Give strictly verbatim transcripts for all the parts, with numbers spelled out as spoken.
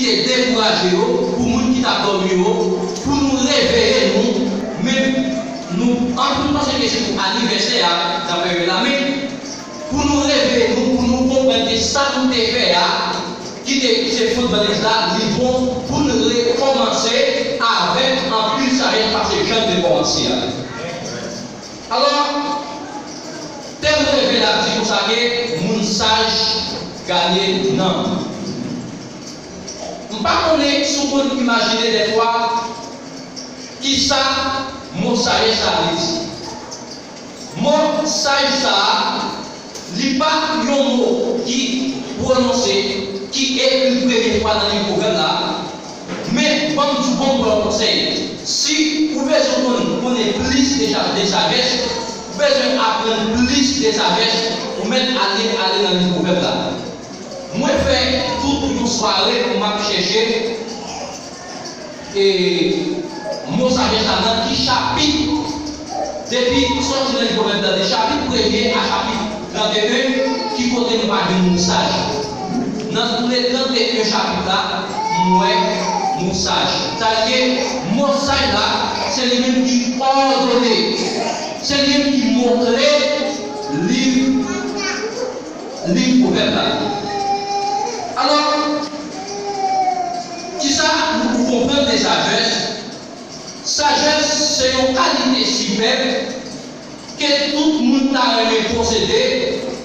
te dekouraje yo, pou moun ki t ap dòmi yo, pou nou reveye nou, men nou, ann nou panse ke se pou anivèsè a, dapre yo la, men pou nou reveye nou, pou nou konprann ke sa nou te fè a, ki te, ki se fondman legliz la, li bon pou n rekòmanse avèk anpil sajès pase jan n te kòmanse a. Alò, tèm reve la di konsa ke moun saj gade nanm. M pa konnen si w konn imajine dèfwa kisa mo sajès la vle di. Mo saj sa a, li pa yon mo ki pwononse, ki ekri premye fwa nan liv Pwovèb la, men ban m di w, ban m ba w konsèy. Si ou bezwen konn, konnen plis de sa-, de sajès, ou bezwen aprann plis de sajès, ou mèt ale, ale nan liv Pwovèb la. Mwen fè tout yon sware pou m ap chèche e mo sajès la nan ki chapit, depi sòti nan liv Pwovèb la, de chapit premye a chapit trannteyen, ki kote nou pa jwenn mo saj. Nan tou le trannteyen chapit la, m wè mo saj. Sa vle di, mo saj la, se li menm ki kòdone, se li menm ki mo kle liv liv Pwovèb la. Alò, kisa nou pou konprann de sajès? Sajès se yon kalite sipèm ke tout moun ta renmen posede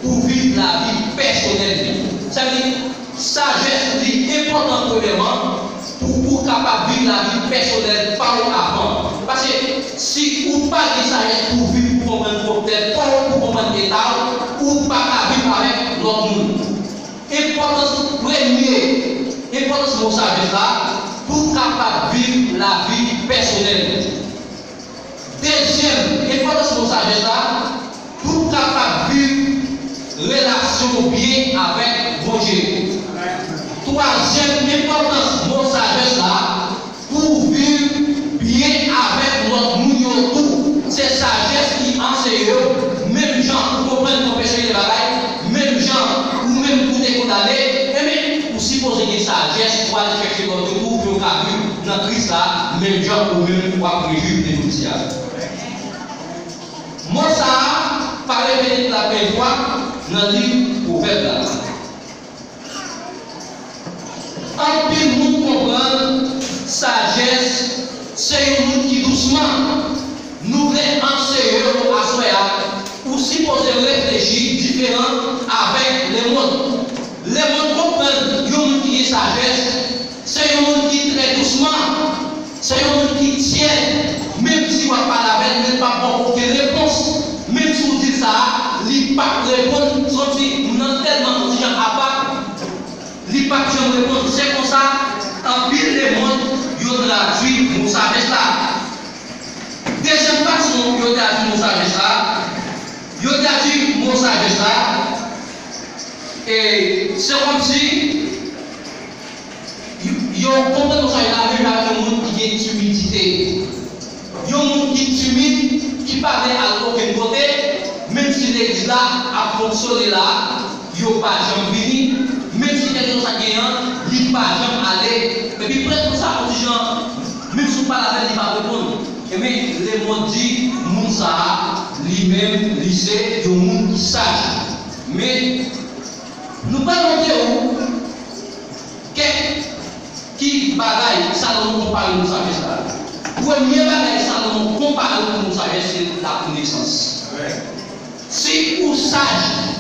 pou viv lavi pèsonèl li. Sa vle di, sajès li enpòtan premyèman, pou ou kapab viv lavi pèsonèl pa w avan. Paske si ou pa gen sajès pou w viv, pou konprann pwòp tèt pa w, pou konprann eta w, ou pa ka viv avèk lòt moun. Enpòtans premye, enpòtans mo sajès la, pou w kapab viv lavi pèsonèl. Dezyèm enpòtans mo sajès la, pou w kapab viv relasyon w byen avèk Bondye. Twazyèm enpòtans mo sajès la, pou w viv byen avèk lòt moun yo tou. Se sajès ki anseye w, menm jan ou konprann konpèsyon de bagay, menm jan ou menm ou te kondane, enben, ou sipoze gen sajès pou al chèche lòt yo tou, pou yo ka viv nan Kris la, menm jan ou menm w ap rejwi de jodi a. Mo sa a parèt pou la premyè fwa nan liv Pwovèb la. Anpil moun konprann sajès se yon moun ki dousman. Nou vle anseye w aswè a, ou sipoze reflechi diferan avèk lemonn. Lemonn konprann yon moun ki gen sajès, se yon moun ki trè dousman, se yon moun ki tyè, menm si w ap pale avè l, men l p ap ba w okenn repons. Menm si w di l sa a, li p ap reponn. Santi moun nan tèlman yon ti jan apa, li p ap janm reponn. Se konsa, anpil lemonn yo tradui mo sajès la. Dezyèm fason yo tradui mo sajès la, yo tradui mo sajès la, e se kòmsi yo, yo konprann mo sajès la menm jan ak yon moun ki gen timidite. Yon moun ki timid, ki pa vle al okenn kote, menm si legliz la ap fonksyone la, yo pa janm vini, menm si kèlkeswa sa k genyen an, li pa janm ale. Epi prèt konsa, yon ti jan, menm si w pale avè l, li p ap reponn. Ebyen, lemonn di, moun sa a, li menm, li se yon moun ki saj. Men, nou pral montre w kèk ki bagay Salomon konpare moun sajès la. Premye bagay Salomon konpare moun sajès, se lakonesans. Si ou saj,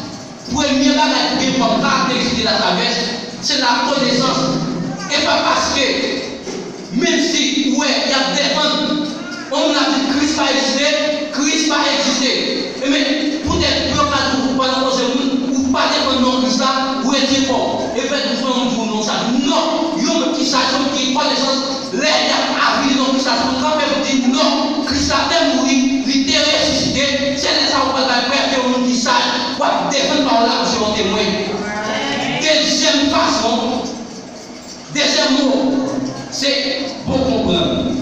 premye bagay ki gen kòm karakteristik de lasajès, se lakonesans. E pa paske, menm si ou wè y ap defann yon moun ap di Kris pa egziste, Kris pa egziste. Ebyen, poutèt pou yo ka di w ou pa nan koze moun, ou pa defann non Kris la, ou retire kò w. E fèt ou fè yon moun di w non sa. Non, yon moun ki saj, yon moun ki gen konesans, lè y ap avili non Kris la, se pou kanpe pou di non, Kris la te mouri, li te resisite. Se lè sa a ou pral bay prèv ke yon moun ki saj, w ap defann pawòl la kòmsi yon temwen. Dezyèm fason, dezyèm mo, se bon konprann.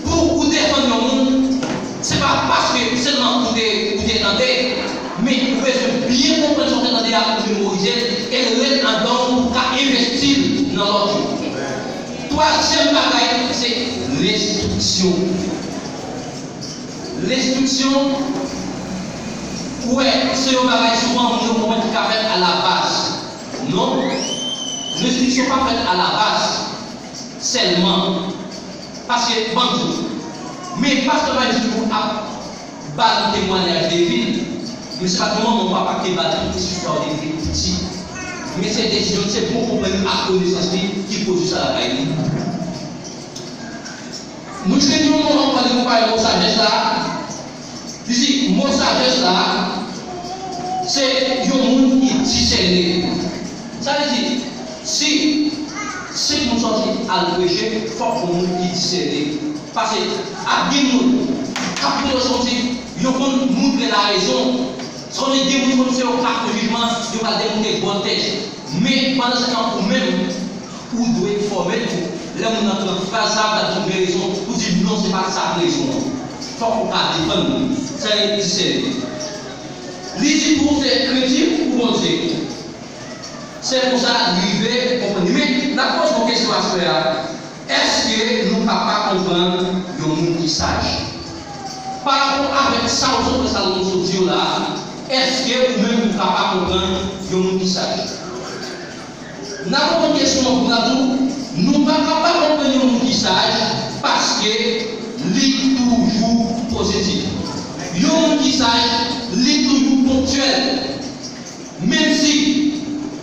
Pou ou defann yon moun, se pa paske sèlman ou te, ou te tande, men ou bezwen byen konprann sa w te tande a pou w memorize l, e l ret anndan w pou w ka envesti l. nan lòt yo. Twazyèm bagay, se lenstriksyon. Lenstriksyon, ou wè, se yon bagay souvan moun yo konprann ki ka fèt a la baz. Non, lenstriksyon pa fèt a la baz sèlman. Paske, ban m di w, men pastè pa di w ap ba nou temwayaj de vi l, men se pa te manman w papa ki te ba l tout istwa w depi piti. Men se desizyon, se bon konprann ak konesans li ki pwodui sa lakay li. Nou te di yon mo ankò, li konpare mo sajès la. Li di, mo sajès la, se yon moun ki disène. Sa vle di, si senk moun sòti al preche, fòk yon moun ki disène. Paske ap gen moun k ap preche yon ti, yo konn montre larezon. Sòdi gen moun konn fè yo kat pou jijman, yo ka demonte bòn tèt. Men, pandan se tan, ou menm, ou dwe fòme tou. Lè moun nan pran fraz sa, w ap di w gen rezon, ou di non, se pa sa k rezon an. Fòk ou ka defann li. Sa e disène. Li di tou se kretyen pou Bondye. Se konsa li rive konprann li. Men, n ap poze yon kesyon aswè a. Èske nou ka pa konprann yon moun ki saj? Pa rapò avèk sa w sot, sa w sot di yo la, èske ou menm ou ka pa konprann yon moun ki saj? N ap reponn kesyon an pou n ap di w, nou pa ka pa konprann yon moun ki saj paske li toujou pozitif. Yon moun ki saj, li toujou ponktyèl. Menm si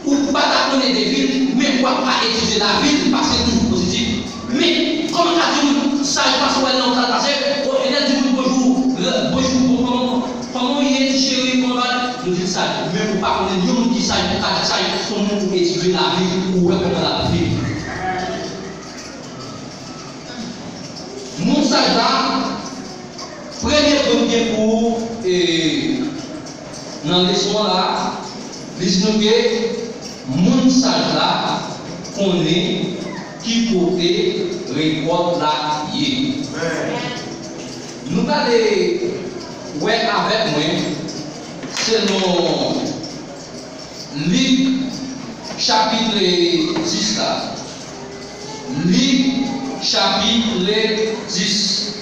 ou pa ta konnen de vi l, men w ap ka etidye lavi l, paske l toujou pozitif. Men, kòman w ka di yon saj paske w wè l nan wotaj pase, o, e lè l di moun bonjou, bonjou, bon, kòman, kòman w ye, ti cheri, kòman w ye? Nou di l saj. Men ou pa konnen yon moun ki saj, ou ka di saj, se yon moun ou etidye lavi, ou wè kòman l ap viv. Moun saj la, premye pwen m gen pou ou, e, nan leson an la, li di nou ke moun saj la konnen ki kote rekòt la ye. Nou gade, wè avèk mwen, selon Lik chapit dis la. Lik chapit dis.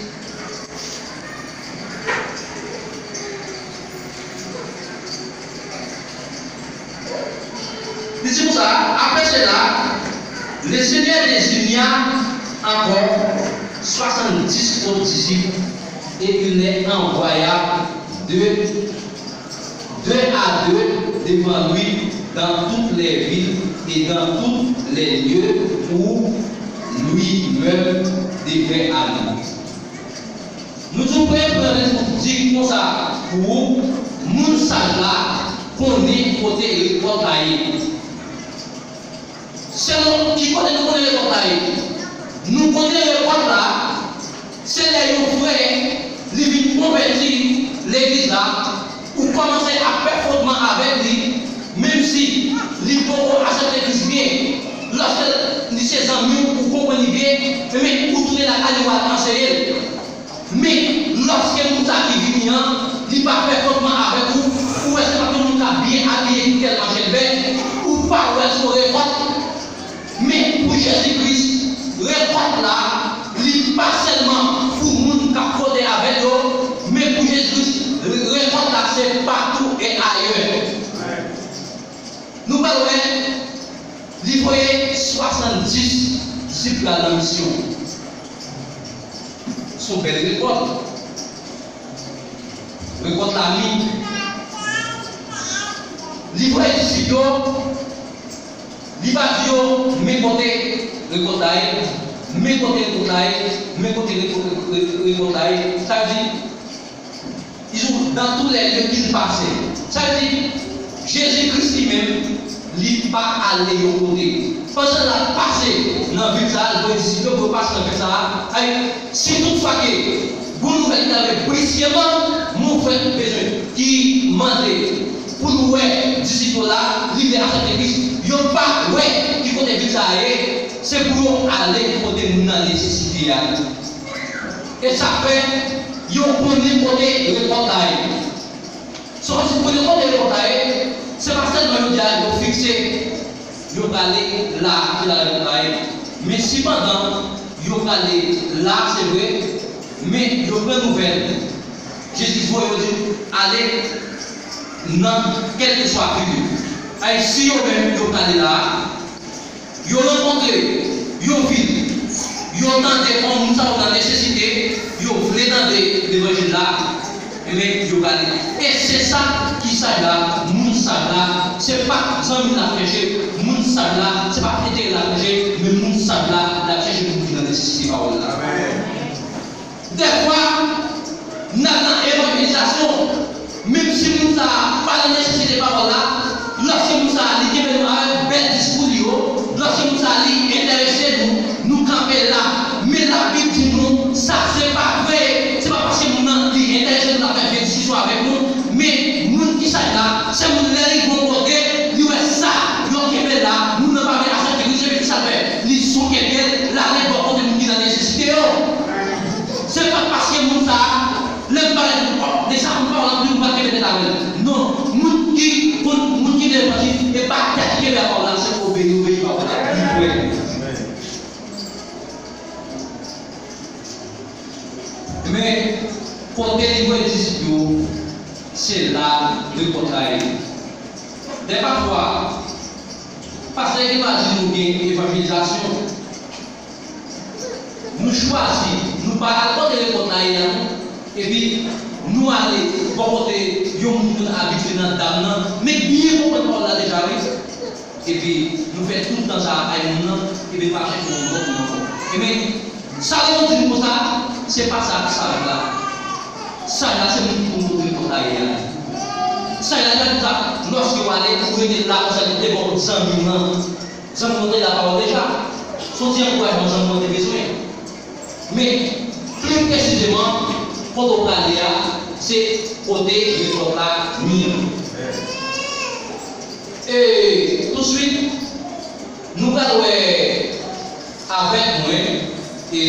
Li di konsa, après cela, le Seigneur désigna encore soixante-dix autres disciples et il les envoya deux deux à deux devant lui dans toutes les villes et dans tous les lieux où lui-même devait aller. Nou tou prè pran leson di konsa pou ou, moun saj la konnen kote rekòt la ye. Selon ki kote nou konnen rekòt la ye? Nou konnen rekòt la, se lè yon frè, li vin konvèti legliz la, ou kòmanse ap fè fwotman avèk li, menm si li poko aksepte Kris byen. Lòske li se zanmi w, ou konprann li byen, men ou tounen lakay li, w al anseye l. Men, lòske moun sa ki vini an, li pa fè fwotman avèk ou, ou wè se pa yon moun k ap byen abiye ki tèlman chèlbè, ou pa wè l se yon rekòt. Men, pou Jezi Kris, rekòt la, li pa sèlman pou moun k ap fwote avèk yo, men pou Jezi Kris, rekòt la se patou e ayè. Nou pral wè, li voye swasanndis disip la nan misyon. Se yon bèl rekòt. Rekòt la mi. Li voye disip yo, li pa di yo, men kote rekòt la ye, men kote rekòt la ye, men kote rekòt, rekòt la ye. Sa vle di, Ils ont dans tous les lieux qu'il passait. Sa vle di, Jezi Kris li menm, li pa ale yon kote. Pandan l ap pase nan vil sa a, l voye disip yo pou yo pase nan vil sa a. Ay, si toutfwa ke bon nouvèl ki ta rive briskeman, mon frè bezwen ki mande pou l wè disip yo la, li vle aksepte Kris, yo pa wè ki kote vil sa a ye, se pou yo ale kote moun nan nesesite a. E sa fè yo konnen kote rekòt la ye. Sa vle di konnen kote rekòt la ye, se pa sèlman yo di a yo fikse. Yo prale la, ki la yo prale. Men sipandan, yo prale la, se vre, men yo pran nouvèl. Jezi voye yo di, ale nan kèlkeswa vil yo. Ay, si yo menm yo prale la, yo rankontre yon vil, yo tande kòm moun sa yo nan nesesite, yo vle tande levanjil la, ebyen, yo prale. E se sa ki saj la, moun saj la, se pa zanmi l ap chèche, moun saj la, se pa enterè l ap chèche, men moun saj la, l ap chèche moun ki nan nesesite pawòl la. Dèfwa, n ap nan evanjelizasyon, menm si moun sa a pa nan nesesite pawòl la, lòske moun sa a li kenbe nou avèk bèl diskou li yo, lòske moun sa a li enterese nou, nou kanpe la. Men Labib di nou, sa se pa vre. Se pa paske moun nan li enterese nou, l ap fè vye diskisyon avèk nou, men moun ki saj la, se moun lè li rive yon kote, li wè sa yo kenbe la, moun nan pa vle aksepte, li se ki sa l fè, li souke pye l, l ale bò kote moun ki nan nesesite yo. Se pa paske moun sa a, lè m pale de, de sa, moun pa anpil, m pa kenbe tèt avè l. Non, moun ki konn, moun ki gen levanjil, e pa tèt ki kenbe pawòl la, se obeyi, obeyi pawòl la. Li kwè. Men, kote li voye disip yo, se la rekòt la ye. Dèfwa, pastè ki va di nou gen evanjelizasyon, nou chwazi, nou pa al kote rekòt la ye a, non. Epi, nou ale bò kote yon moun ki konn abitye nan dam nan, men byen konprann pawòl la deja, wi. Epi, nou fè tout tan sa a kay moun nan, epi n pa chèche yon lòt moun ankò. Ebyen, Salomon di nou konsa, se pa sa k saj la. Saj la, se moun ki konn kote rekòt la ye a. Saj la, se sa, lòske w ale, ou rete la, konsa, li te ba w zanmi w nan. Zanmi w te la ba w deja. Se yon ti ankourajman zanmi w te bezwen. Men, pli presizeman, kote w prale a, se kote rekòt la ni an. E touswit, nou pral wè avèk mwen, e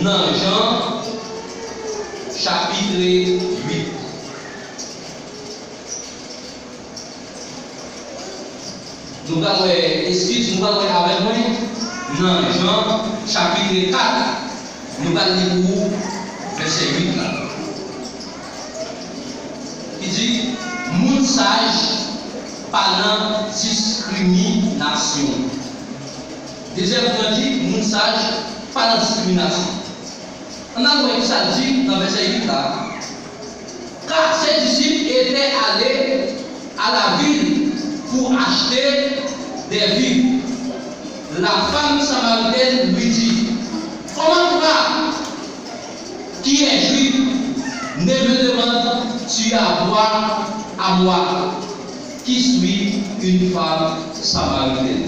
nan Jan, chapit uit. Nou pral wè, eskiz, nou pral wè avèk mwen nan Jan chapit kat. Nou pral li pou ou vèsè uit la. Ki di, moun saj pa nan diskriminasyon. Dezyèm pwen di, moun saj pa nan diskriminasyon. Ann al wè kisa l di nan vèsè uit la. Car ses disciples étaient allés à la ville pour acheter des vivres. La femme samaritaine lui dit, comment toi, qui es juif, ne me demandes-tu à boire à moi, qui suis une femme samaritaine?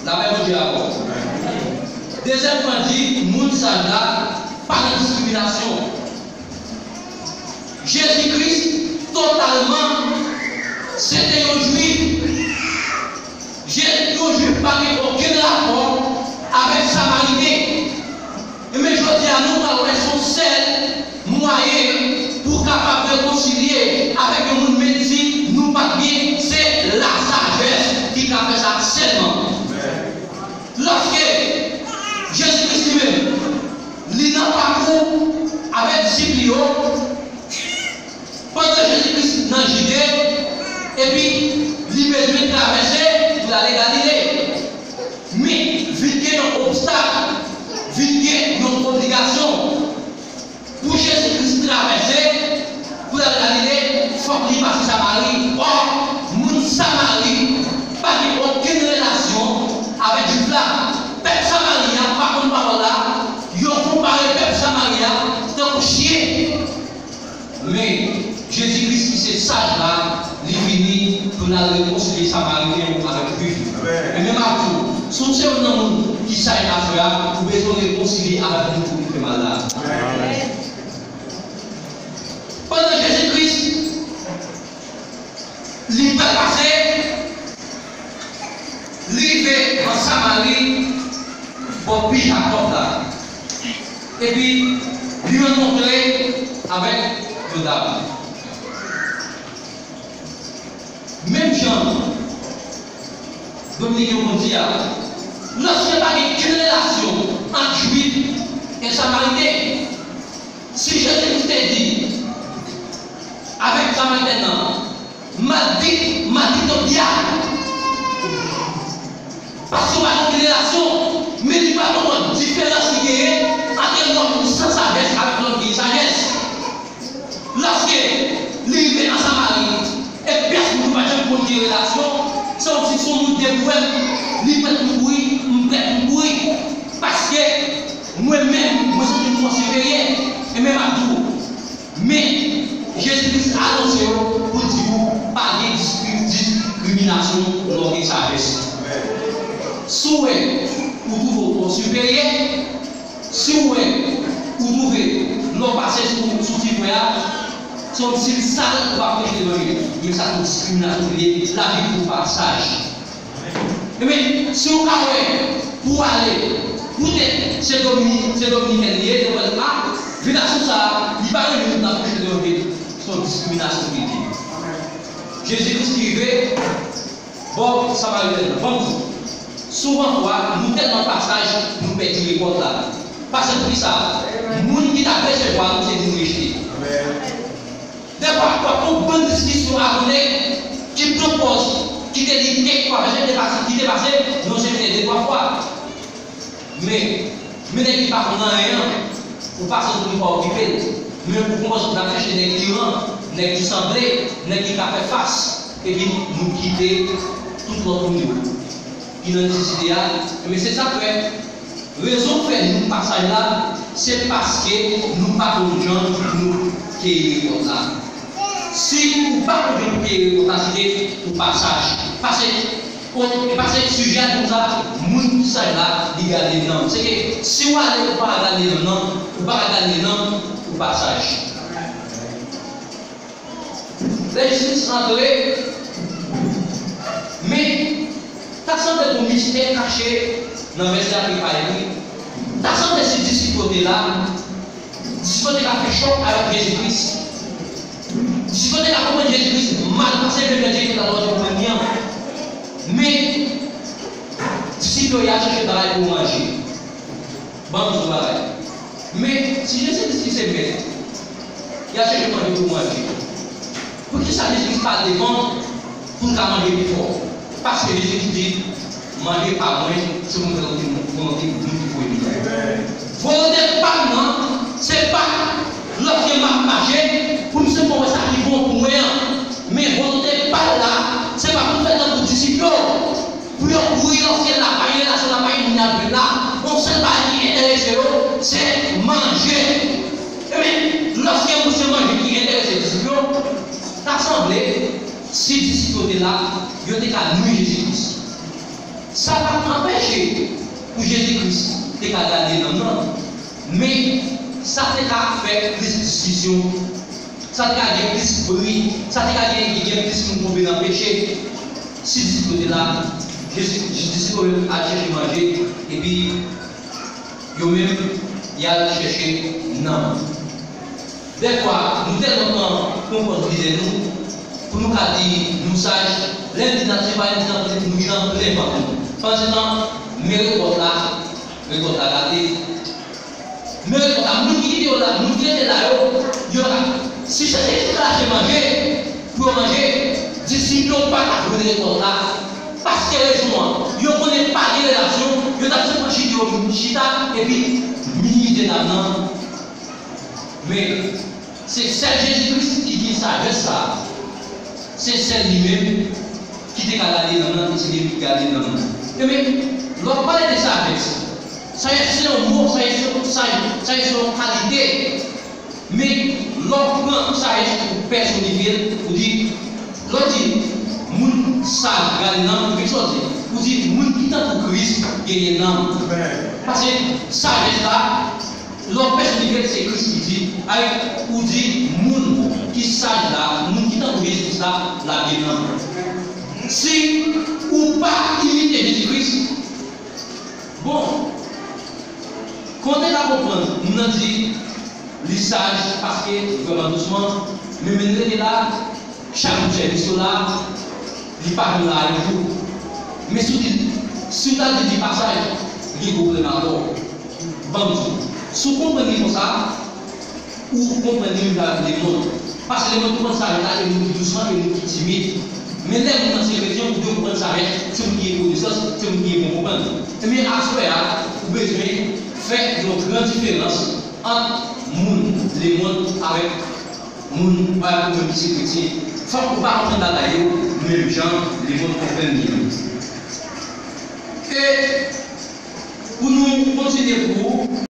Lapè Bondye avè w. Dezyèm pwen di, moun saj la pa nan diskriminasyon. Jezi Kris totalman se te yon Jwif. Je, yon Jwif pa gen okenn rapò avèk Samariten. Men jodi a, nou pral wè se yon sèl mwayen pou w kapab rekonsilye avèk yon moun, menm si nou pa t gen, se lasajès ki ka fè sa sèlman. Lòske Jezi Kris li menm, li nan pakou avèk disip li yo, pandan Jezi Kris nan Jide, epi li bezwen travèse pou l ale Galile. Men, vin gen yon obstak, vin gen yon obligasyon. Pou Jezi Kris travèse, pou l al Galile, fòk li pase Samari. Ò, moun Samari pa gen okenn relasyon avèk Jwif la. Pèp Samari a pa konn pawòl la, yo konpare pèp Samari a tankou chen. Men, Jezi Kris ki se saj la, li vini pou l al rekonsilye Samariten yo avèk Jwif yo. Amèn. E menm ak tou, si w se youn nan moun ki saj aswè a, ou bezwen rekonsilye avèk moun ou te fè mal la. Amèn. Pandan Jezi Kris, li pral pase, li rive an Samari, bò pi Jakòb la. Epi, li rankontre avèk yon dam. Menm jan, Dominiken yo konn di a, lòske pa gen kenn relasyon ant Jwif e Samariten, si Jezi Kris te di avèk Samaritèn nan, "Maldito, maldito diablo," paske w pa gen okenn relasyon, men li pa konprann diferans ki genyen ant yon nonm san sajès avèk yon nonm ki gen sajès. Lòske li rive nan Samari, e pyès moun pa janm konn gen relasyon, se yon ti, se yon moun de pou wè m, li prèt pou kouri, m prèt pou kouri. Paske mwen menm, mwen santi m twò siperyè. E menm ap di w, men Jezi Kris anonse w pou l di w pa gen diskri-, diskriminasyon lè w gen sajès. Si w wè ou twouve w twò siperyè, si w wè ou twouve lè w pase sou, sou ti frè a, se yon stil sal ou ap preche levanjil. Men sa se yon diskriminasyon li ye, Labib di w pa saj. Ebyen, si w ka wè pou w ale, poutèt se Domini-, se Dominiken li ye, se wè l a, vin asou sa, li pa renmen moun k ap preche levanjil. Se yon diskriminasyon ki li ye. Jezi Kris ki rive bò Samaritèn nan. Ban m di w, souvan fwa, nou tèlman pa saj, nou pèdi rekòt la. Paske poukisa? Moun ki t ap resevwa nou, se moun rejte. Dèfwa, w ap wè yon bann diskisyon avè yon nèg ki pran pòz, ki te di kèk pwofèt te pase, ki te pase nan yon seminè de twa fwa. Men, men nèg ki pa konn anyen an, ou pa santi w pa okipe l. Men ou konn wè sot ap chèche nèg ki ran, nèg ki sanble, nèg ki ka fè fas, epi nou kite tout lòt moun yo ki nan nesesite a. Men se sa k fè, rezon k fè nou pa saj la, se paske nou pa konn jan pou nou keye rekòt la. Si ou pa konn jan pou keye rekòt la, se ke ou pa saj. Paske Paske sijè a di konsa, moun ki saj la, li gade nanm. Se ke si w ale, ou pa ka gade nanm nan, ou pa ka gade nanm, ou pa saj. Lè Jezi Kris rantre, men, ta sanble gon mistè kache nan vèsè a ki pa ekri. Ta sanble si disip yo te la, disip yo te ka fè chòk avèk Jezi Kris. Disip yo te ka konprann Jezi Kris mal pase menm jan Jezi te ka konprann li an. Men, disip yo, y al chèche bagay pou yo manje. Ban m di w bagay. Men, si Jezi Kris ki se mèt, y al chèche manje pou yo manje. Poukisa Jezi Kris pa al devan pou l ka manje pi fò? Paske Jezi Kris di, manje pa mwen, se pou m fè volonte, volonte moun ki voye m nan. Volonte pa m nan, se pa lòske m ap mache, pou m sèlman wè sa ki bon pou mwen an. Men volonte pa l la, se pa pou l fè tankou disip yo, pou yo kouri lòske l la pa gen relasyon, la pa gen moun y ap jwenn la, yon sèl bagay ki enterese yo, se manje. Ebyen, lòske se manje ki enterese disip yo, ta sanble, si disip yo te la, yo te ka nwi Jezi Kris. Sa pa t anpeche pou Jezi Kris te ka gade nanm nan, men sa te ka fè plis diskisyon, sa te ka gen plis bri, sa te ka gen, gen plis moun tonbe nan peche. Si disip yo te la, Jezi, disip yo menm al chèche manje, epi yo menm, y al chèche nanm. Dèfwa, nou tèlman pran konpòz lidè nou, pou nou ka di nou saj, lè n di n ap, se pa n di n ap, nou gen nan plen vant nou. Pandan se tan, men rekòt la, rekòt la gate. Men rekòt la, moun ki kite yo la, moun ki rete la yo, yo la. Si se te yo te lache manje, pou yo manje, disip yo pa t ap jwenn rekòt la. Paske rezon an, yo konnen pa gen relasyon, yo t ap sèlman chita, yo chita, epi minimize dam nan. Men, se sèl Jezi Kris ki gen sajès sa a. Se sèl li menm ki te ka gade nanm nan, e se li menm ki gade nanm nan. Ebyen, lè w ap pale de sajès, sajès se yon mo, sajès se yon, sajès, sajès se yon kalite. Men, lè w pran sajès ou pèsonifye l, ou di, lè w di, moun saj gade nanm, men sa w di, ou di, moun ki tankou Kris genyen nanm. Paske sajès la, lè w pèsonifye l, se Kris ki di, ay, ou di, moun ki saj la, moun ki tankou Jezi Kris la, l ap gen nanm. Si ou pa imite Jezi Kris, bon, kon w te ka konprann, moun nan di, li saj paske li vrèman dousman, men men rete la, chak jou sèvis yo la, li pa janm la yon jou. Men si w di l Si w ta di li pa sav, li gwo plen avè w. Ban m di w, si w konprann li konsa, ou konprann li menm jan avèk lemonn. Paske lemonn konprann sa vle di la, e moun ki dousman, e moun ki timid. Men lè moun nan se kretyen, ou dwe konprann sa vle di, se moun ki gen konesans, se moun ki gen bon konprann. Ebyen, aswè a, ou bezwen fè yon gran diferans ant moun lemonn avèk moun pa pou moun ki se kretyen. Fòk ou pa konprann bagay yo menm jan lemonn konprann li yo. E pou nou kontinye pou